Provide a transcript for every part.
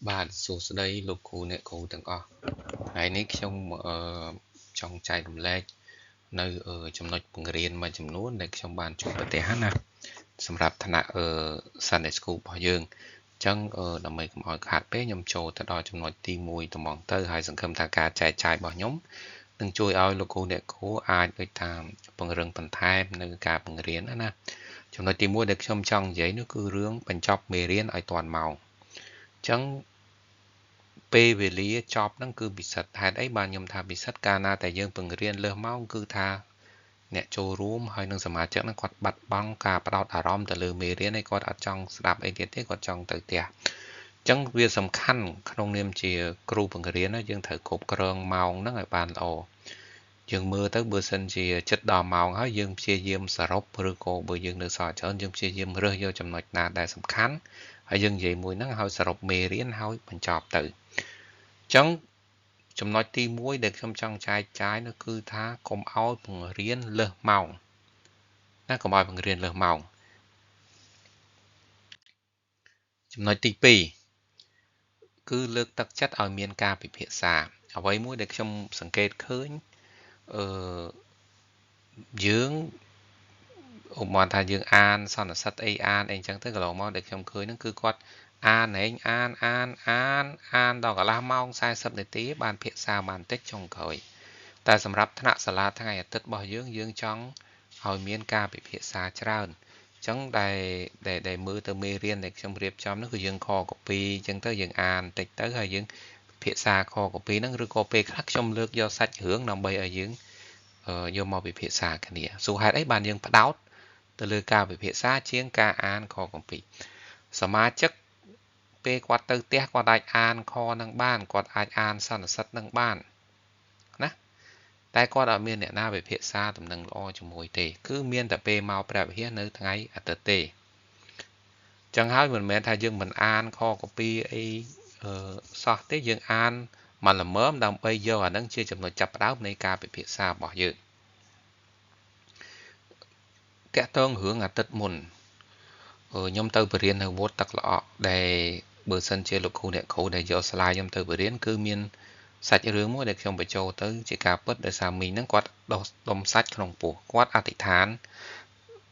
បាទសួស្តីលោកគ្រូអ្នកគ្រូទាំងអស់ថ្ងៃនេះខ្ញុំអឺចង់ចែករំលែកនៅចំណុចបង្រៀនមួយចំនួនដែលខ្ញុំបានជួបប្រទះណាសម្រាប់ថ្នាក់Sunday School របស់យើងអញ្ចឹងដើម្បីកុំឲ្យខាតពេលខ្ញុំចូលទៅដល់ចំណុចទី1ត្មងទៅហើយសង្ឃឹមថាការចែកចាយរបស់ខ្ញុំនឹងជួយឲ្យលោកគ្រូអ្នកគ្រូអាចដូចថាពង្រឹងបន្ថែមនៅការបង្រៀនណាចំណុចទី1ដែលខ្ញុំចង់និយាយនោះគឺរឿងបញ្ចប់មេរៀនឲ្យទាន់ម៉ោងអញ្ចឹងពេលវេលាចប់ហ្នឹងគឺពិសិដ្ឋហេតុអីបានខ្ញុំថាពិសិដ្ឋកាលណាតែយើងពង្រៀនលើសម៉ោងគឺថាអ្នកចូលរួមហើយនឹងសមាជិកហ្នឹងគាត់បាត់បង់ការផ្ដោតអារម្មណ៍ទៅលើមេរៀនហើយគាត់អត់ចង់ស្ដាប់អីទៀតទេគាត់ចង់ទៅផ្ទះអញ្ចឹងវាសំខាន់ក្នុងនាមជាគ្រូបង្រៀនយើងត្រូវគ្រប់គ្រងម៉ោងហ្នឹងឲ្យបានល្អយើងមើលទៅបើសិនជាចិត្តដល់ម៉ោងហើយយើងព្យាយាមសរុបឬក៏បើយើងនៅសល់ច្រើនយើងព្យាយាមរើសយកចំណុចណាដែលសំខាន់ហើយយើងនិយាយមួយហ្នឹងហើយសរុបមេរៀនហើយបញ្ចប់ទៅអញ្ចឹងចំណុចទី1ដែលខ្ញុំចង់ចែកចាយនោះគឺថាកុំឲ្យបង្រៀនលើសម៉ោងណាកុំឲ្យបង្រៀនលើសម៉ោងចំណុចទី2គឺលើកទឹកចិត្តឲ្យមានការពិភាក្សាអ្វីមួយដែលខ្ញុំសង្កេតឃើញអឺយើងឧបមាថាយើងអានសន្និសិទអីអានអីចឹងទៅកន្លងមកដែលខ្ញុំឃើញហ្នឹងគឺគាត់អានឯងអានអានអានអានដល់កន្លះម៉ោង40នាទីបានភាសាបានតិចចុងក្រោយតែសម្រាប់ថ្នាក់សាលាថ្ងៃអាទិត្យរបស់យើងយើងចង់ឲ្យមានការពិភាក្សាច្រើនអញ្ចឹងដែលដែលមើលទៅមេរៀនដែលខ្ញុំរៀបចំនោះគឺយើងខកូពីអញ្ចឹងទៅយើងអានតិចទៅហើយយើងភាសាខកូពីហ្នឹងឬក៏ពេលខ្លះខ្ញុំលើកយកសាច់រឿងដើម្បីឲ្យយើងយកមកពិភាក្សាគ្នាសួរហេតុអីបានយើងផ្ដោតទៅលើការពិភាក្សាជាងការអានខគម្ពីរសមាជិកពេលគាត់ទៅផ្ទះគាត់អាចអានខនឹងបានគាត់អាចអានសន្និសិទនឹងបានណាតែគាត់អត់មានអ្នកណាពិភាក្សាដំណឹងល្អជាមួយទេគឺមានតែពេលមកព្រះវិហារនៅថ្ងៃអាទិត្យទេចឹងហើយមិនមែនថាយើងមិនអានខកូពីអីសោះទេយើងអានមកល្មមដើម្បីយកអានឹងជាចំណុចចាប់ផ្ដើមនៃការពិភាក្សារបស់យើងតាក់ទងរឿងអាទិត្យមុនខ្ញុំទៅបរៀននៅវត្តទឹកល្អក់ដែលបើសិនជាលោកគ្រូអ្នកគ្រូដែលយកស្លាយខ្ញុំទៅបរៀនគឺមានសាច់រឿងមួយដែលខ្ញុំបញ្ចូលទៅជាការពិតដោយសារមីងហ្នឹងគាត់ដោះដុំសាច់ក្នុងពោះគាត់អធិដ្ឋាន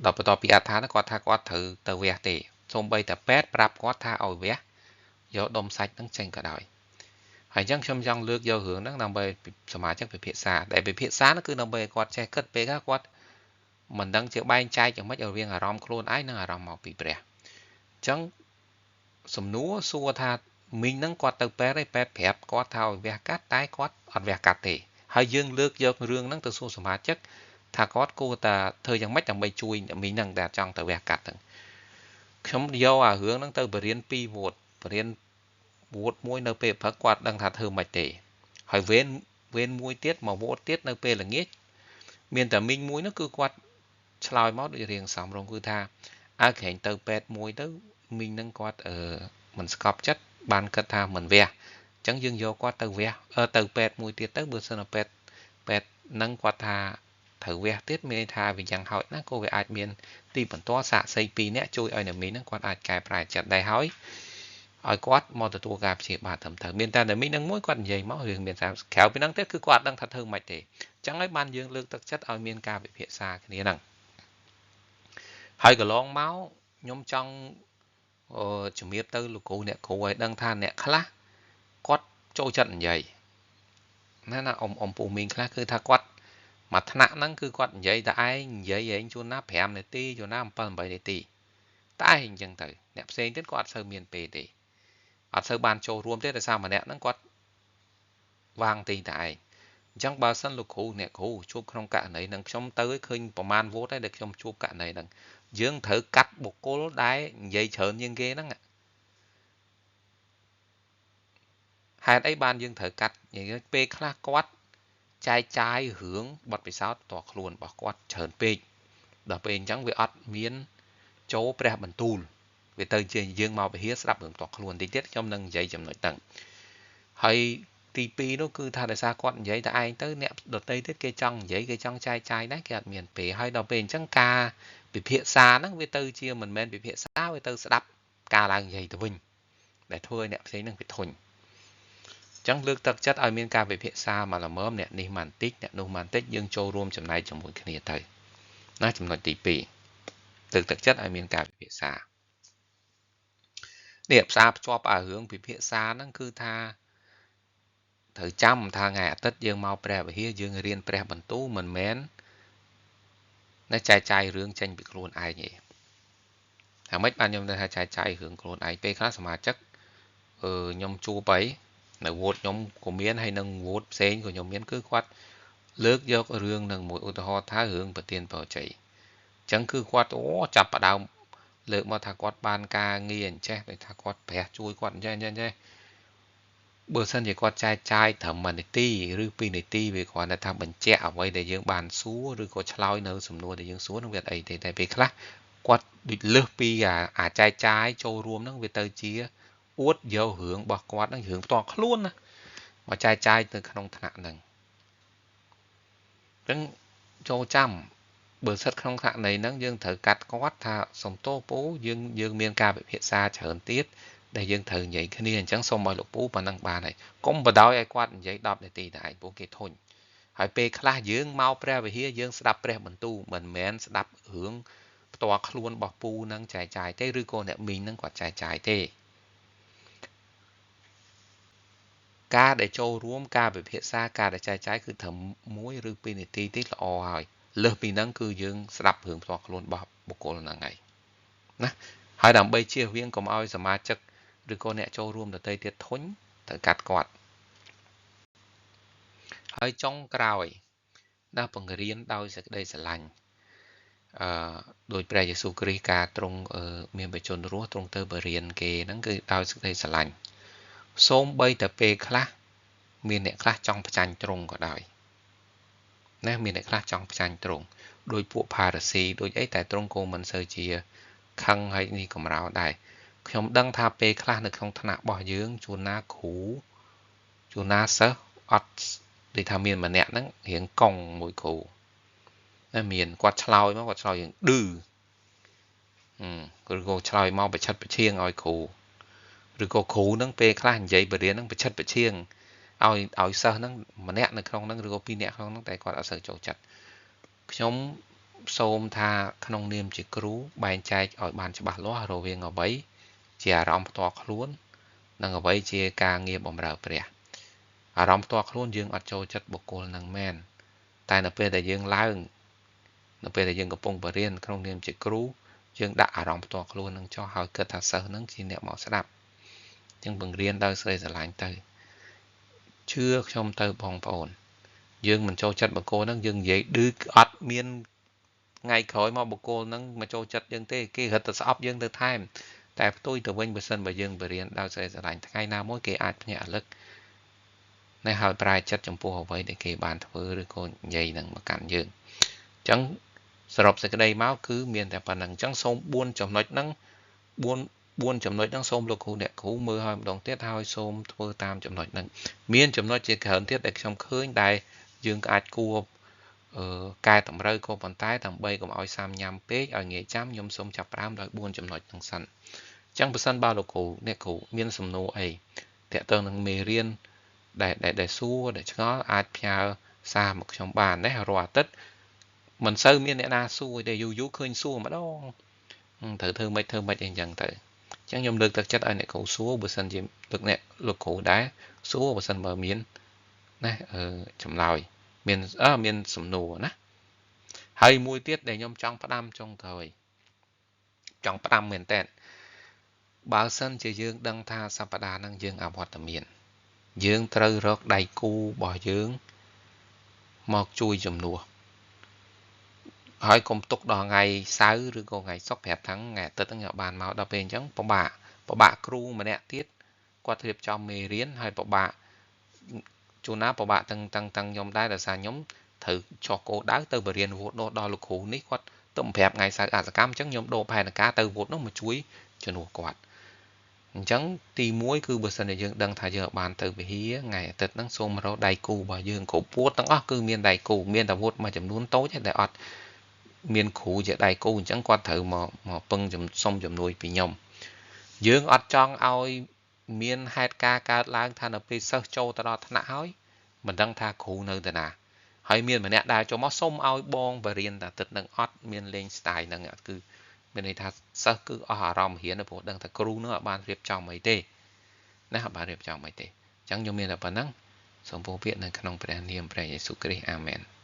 ដល់បន្ទាប់ពីអធិដ្ឋានគាត់ថាគាត់ត្រូវទៅវះទេសូម្បីតែពេទ្យប្រាប់គាត់ថាឲ្យវះយកដុំសាច់ហ្នឹងចេញក៏ដោយហើយអញ្ចឹងខ្ញុំចង់លើកយករឿងហ្នឹងដើម្បីសមាជិកពិភាក្សាដែលពិភាក្សានោះគឺដើម្បីឲ្យគាត់ចេះគិតពេលខ្លះគាត់មិនដឹងជាបែងចែកយ៉ាងម៉េចរវាងអារម្មណ៍ខ្លួនឯងនិងអារម្មណ៍មកពីព្រះអញ្ចឹងសំណួរសួរថាមីងហ្នឹងគាត់ទៅពេទ្យឯពេទ្យប្រាប់គាត់ថាឲ្យវះកាត់តែគាត់អត់វះកាត់ទេហើយយើងលើកយករឿងហ្នឹងទៅសួរសមាជិកថាគាត់គួរតែធ្វើយ៉ាងម៉េចដើម្បីជួយមីងហ្នឹងដែលចង់ទៅវះកាត់ហ្នឹងខ្ញុំយកអារឿងហ្នឹងទៅបរៀន2វត្តបរៀនវត្តមួយនៅពេលព្រឹកគាត់ដឹងថាធ្វើម៉េចទេហើយវេនមួយទៀតមកវត្តទៀតនៅពេលល្ងាចមានតែមីងមួយនោះគឺគាត់ឆ្លើយមកដូចរៀងសំរងគឺថាអើក្រែងទៅពេទ្យមួយទៅមីងនឹងគាត់មិនស្កប់ចិត្តបានគិតថាមិនវះអញ្ចឹងយើងយកគាត់ទៅវះទៅពេទ្យមួយទៀតទៅបើសិនពេទ្យនឹងគាត់ថាត្រូវវះទៀតមានន័យថាវាយ៉ាងហោចណាស់ក៏វាអាចមានទីបន្ទាល់សាក្សី2នាក់ជួយឲ្យអ្នកមីងនឹងគាត់អាចកែប្រែចិត្តដែរហើយឲ្យគាត់មកទទួលការព្យាបាលត្រឹមត្រូវមានតែអ្នកមីងនឹងមួយគាត់និយាយមករឿងមានតាមក្រៅពីហ្នឹងទៀតគឺគាត់អត់ដឹងថាធ្វើម៉េចទេអញ្ចឹងហើយបានយើងលើកទឹកចិត្តឲ្យមានការពិភាក្សាគ្នាហ្នឹងហើយកន្លងមកខ្ញុំចង់ជំរាបទៅលោកគ្រូអ្នកគ្រូឲ្យដឹងថាអ្នកខ្លះគាត់ចូលចិត្តនិយាយណាណាអ៊ំពូមីងខ្លះគឺថាគាត់មួយថ្នាក់ហ្នឹងគឺគាត់និយាយតែឯងនិយាយឯងជួនណា5នាទីជួនណា7 8នាទីតែឯងអញ្ចឹងទៅអ្នកផ្សេងទៀតគាត់អត់សូវមានពេលទេអត់សូវបានចូលរួមទេដោយសារម្នាក់ហ្នឹងគាត់វាងទីតែឯងអញ្ចឹងបើសិនលោកគ្រូអ្នកគ្រូជួបក្នុងករណីហ្នឹងខ្ញុំទៅឃើញប្រមាណវោតដែរដែលខ្ញុំជួបករណីហ្នឹងយើងត្រូវកាត់បុគ្គលដែលនិយាយច្រើនជាងគេហ្នឹងហេតុអីបានយើងត្រូវកាត់និយាយពេលខ្លះគាត់ចែកចាយរឿងបទពិសោធន៍ផ្ទាល់ខ្លួនរបស់គាត់ច្រើនពេកដល់ពេលអញ្ចឹងវាអត់មានចូលព្រះបន្ទូលវាទៅជាយើងមកវិហារស្ដាប់រឿងផ្ទាល់ខ្លួនតិចទៀតខ្ញុំនឹងនិយាយចំណុចហ្នឹងហើយទី2នោះគឺថាដោយសារគាត់និយាយតែឯងទៅអ្នកដទៃទៀតគេចង់និយាយគេចង់ចែកចាយដែរគេអត់មានពេលហើយដល់ពេលអញ្ចឹងការពិភាក្សាហ្នឹងវាទៅជាមិនមែនពិភាក្សាវាទៅស្ដាប់ការឡើងនិយាយទៅវិញ ដែលធ្វើឲ្យអ្នកផ្សេងនឹងវាធុញអញ្ចឹងលើកទឹកចិត្តឲ្យមានការពិភាក្សាមកល្មមអ្នកនេះមកបន្តិចអ្នកនោះមកបន្តិចយើងចូលរួមចំណែកជាមួយគ្នាទៅណាចំណុចទី2លើកទឹកចិត្តឲ្យមានការពិភាក្សានេះផ្សារភ្ជាប់អារឿងពិភាក្សាហ្នឹងគឺថាត្រូវចាំថាថ្ងៃអាទិត្យយើងមកព្រះវិហារយើងរៀនព្រះបន្ទូលមិនមែនណាចែកចាយរឿងចេញពីខ្លួនឯងទេថាម៉េចបានខ្ញុំថាចែកចាយរឿងខ្លួនឯងពេលខ្លះសមាជិកខ្ញុំជួបអីនៅវត្តខ្ញុំក៏មានហើយនឹងវត្តផ្សេងក៏ខ្ញុំមានគឺគាត់លើកយករឿងនឹងមួយឧទាហរណ៍ថារឿងប្រទានពរជ័យអញ្ចឹងគឺគាត់អូចាប់ផ្ដើមលើកមកថាគាត់បានការងារអញ្ចេះដូចថាគាត់ព្រះជួយគាត់អញ្ចេះអញ្ចេះអញ្ចេះបើសិនជាគាត់ចែកចាយត្រឹម1នាទីឬ2នាទីវាគ្រាន់តែថាបញ្ជាក់អ្វីដែលយើងបានសួរឬក៏ឆ្លើយនៅសំណួរដែលយើងសួរនឹងវាអត់អីទេតែពេលខ្លះគាត់ដូចលើសពីអាចែកចាយចូលរួមហ្នឹងវាទៅជាអួតយករឿងរបស់គាត់ហ្នឹងរឿងផ្ទាល់ខ្លួនណាមកចែកចាយទៅក្នុងថ្នាក់ហ្នឹងអញ្ចឹងចូលចាំបើសិតក្នុងថ្នាក់នៃហ្នឹងយើងត្រូវកាត់គាត់ថាសំទោសពូយើងមានការពិភាក្សាច្រើនទៀតដែលយើងត្រូវនិយាយគ្នាអញ្ចឹងសូមឲ្យលោកពូប៉ុណ្ណឹងបានហើយកុំបដ ாய் ឲ្យគាត់និយាយ10នាទីតែឯងពួកគេធុញហើយពេលខ្លះយើងមកព្រះវិហារយើងស្ដាប់ព្រះបន្ទូលមិនមែនស្ដាប់រឿងផ្ទាល់ខ្លួនរបស់ពូនឹងចែកចាយទេឬក៏អ្នកមីងនឹងគាត់ចែកចាយទេការដែលចូលរួមការពិភាក្សាការដែលចែកចាយគឺត្រឹម1ឬ2នាទីទេល្អហើយលើសពីហ្នឹងគឺយើងស្ដាប់រឿងផ្ទាល់ខ្លួនរបស់បុគ្គលហ្នឹងហើយណាហើយដើម្បីជៀសវាងកុំឲ្យសមាជិកឬក៏អ្នកចូលរួមដទៃទៀតធុញត្រូវកាត់គាត់ហើយចុងក្រោយណាបង្រៀនដោយសេចក្តីស្រឡាញ់ដោយព្រះយេស៊ូវគ្រីស្ទការទ្រង់មានបច្ចុប្បន្នរស់ទ្រង់ទៅបរៀនគេហ្នឹងគឺដោយសេចក្តីស្រឡាញ់សូម្បីតែពេលខ្លះមានអ្នកខ្លះចង់ផ្ចាញ់ទ្រង់ក៏ដោយណាមានអ្នកខ្លះចង់ផ្ចាញ់ទ្រង់ដោយពួកផារ៉ាស៊ីដូចអីតែទ្រង់ក៏មិនសូវជាខឹងហើយនេះកម្រោដែរខ្ញុំដឹងថាពេលខ្លះនៅក្នុងថ្នាក់របស់យើងជួនណាគ្រូជួនណាសិស្សអត់ដូចថាមានម្នាក់ហ្នឹងរៀងកង់មួយគ្រូណាមានគាត់ឆ្លើយមកគាត់ឆ្លើយរៀងឌឺឬក៏ឆ្លើយមកប្រឆិតប្រឈៀងឲ្យគ្រូឬក៏គ្រូហ្នឹងពេលខ្លះនិយាយបរៀនហ្នឹងប្រឆិតប្រឈៀងឲ្យសិស្សហ្នឹងម្នាក់នៅក្នុងហ្នឹងឬក៏ពីរនាក់ក្នុងហ្នឹងតែគាត់អត់សូវចូលចិត្តខ្ញុំសូមថាក្នុងនាមជាគ្រូបែងចែកឲ្យបានច្បាស់លាស់រវាងអ្វីជាអារម្មណ៍ផ្ទាល់ខ្លួននិងអ្វីជាការងារបម្រើព្រះអារម្មណ៍ផ្ទាល់ខ្លួនយើងអត់ចូលចិត្តបុគ្គលនឹងមែនតែនៅពេលដែលយើងឡើងនៅពេលដែលយើងកំពុងបរៀនក្នុងនាមជាគ្រូយើងដាក់អារម្មណ៍ផ្ទាល់ខ្លួននឹងចុះហើយគិតថាសិស្សនឹងជាអ្នកមកស្ដាប់ចឹងបង្រៀនដោយសេចក្តីស្រឡាញ់ទៅជឿខ្ញុំទៅបងប្អូនយើងមិនចូលចិត្តបុគ្គលនឹងយើងនិយាយឌឺអត់មានថ្ងៃក្រោយមកបុគ្គលនឹងមកចូលចិត្តយើងទេគេរត់ទៅស្អប់យើងទៅថែមតែផ្ទុយទៅវិញបើសិនបើយើងបរៀនដោយសេចក្តីស្រឡាញ់ថ្ងៃណាមួយគេអាចភ្ញាក់រលឹកណែហើយប្រែចិត្តចំពោះអ្វីដែលគេបានធ្វើឬក៏និយាយនឹងមកកាន់យើងអញ្ចឹងសរុបសេចក្តីមកគឺមានតែប៉ុណ្្នឹងអញ្ចឹងសូម4ចំណុចហ្នឹង4ចំណុចហ្នឹងសូមលោកគ្រូអ្នកគ្រូមើលឲ្យម្ដងទៀតហើយសូមធ្វើតាមចំណុចហ្នឹងមានចំណុចជាច្រើនទៀតដែលខ្ញុំឃើញដែលយើងអាចគួរកែតម្រូវក៏ប៉ុន្តែដើម្បីកុំឲ្យសាំញ៉ាំពេកឲ្យងាយចាំខ្ញុំសូមចាប់ផ្ដើមដោយ4ចំណុចហ្នឹងសិនអញ្ចឹងបើសិនបើលោកគ្រូអ្នកគ្រូមានសំណួរអីទាក់ទងនឹងមេរៀនដែលសួរដែលឆ្ងល់អាចផ្ញើសារមកខ្ញុំបានណារាល់អាទិត្យមិនសូវមានអ្នកណាសួរទេយូរយូរឃើញសួរម្ដងត្រូវធ្វើម៉េចធ្វើម៉េចអីចឹងទៅអញ្ចឹងខ្ញុំលើកទឹកចិត្តឲ្យអ្នកគ្រូសួរបើសិនជាលោកអ្នកលោកគ្រូដែរសួរបើសិនបើមានណាចម្លើយមានសំណួរណាហើយមួយទៀតដែលខ្ញុំចង់ផ្ដាំចុងក្រោយចង់ផ្ដាំមែនតើបើសិនជាយើងដឹងថាសប្តាហ៍ហ្នឹងយើងអវត្តមានយើងត្រូវរកដៃគូរបស់យើងមកជួយជំនួសហើយកុំទុកដល់ថ្ងៃសៅរ៍ឬក៏ថ្ងៃសុក្រប្រាប់ថាថ្ងៃអាទិត្យហ្នឹងយកបានមកដល់ពេលអញ្ចឹងពិបាកគ្រូម្នាក់ទៀតគាត់រៀបចំមេរៀនហើយពិបាកជួនណាពិបាកទាំងខ្ញុំដែរដោយសារខ្ញុំត្រូវចុះគោលដៅទៅបរៀនវត្តនោះដល់លោកគ្រូនេះគាត់ទៅប្រាប់ថ្ងៃសៅរ៍អសកម្មអញ្ចឹងខ្ញុំដូរផែនការទៅវត្តនោះមកជួយជំនួសគាត់អញ្ចឹងទី1គឺបើសិនជាយើងដឹងថាយើងបានទៅវិហារថ្ងៃអាទិត្យហ្នឹងសូមរកដៃគូរបស់យើងគ្រប់វត្តទាំងអស់គឺមានដៃគូមានតែវត្តមួយចំនួនតូចទេដែលអត់មានគ្រូជាដៃគូអញ្ចឹងគាត់ត្រូវមកពឹងសុំជំនួយពីខ្ញុំយើងអត់ចង់ឲ្យ មានហេតុការណ៍កើតឡើងថានៅពេលសិស្សចូលទៅដល់ថ្នាក់ហើយមិនដឹងថាគ្រូនៅទៅណាហើយមានម្នាក់ដើរចូលមកសុំឲ្យបងបរៀនអាទិត្យនឹងអត់មានលេង style ហ្នឹងគឺមានន័យថាសិស្សគឺអស់អារម្មណ៍រៀនព្រោះដឹងថាគ្រូនឹងអត់បានរៀបចំអីទេណាអត់បានរៀបចំអីទេអញ្ចឹងខ្ញុំមានតែប៉ុណ្ណឹងសូមពោលពាក្យនៅក្នុងព្រះនាមព្រះយេស៊ូវគ្រីស្ទអាមែន។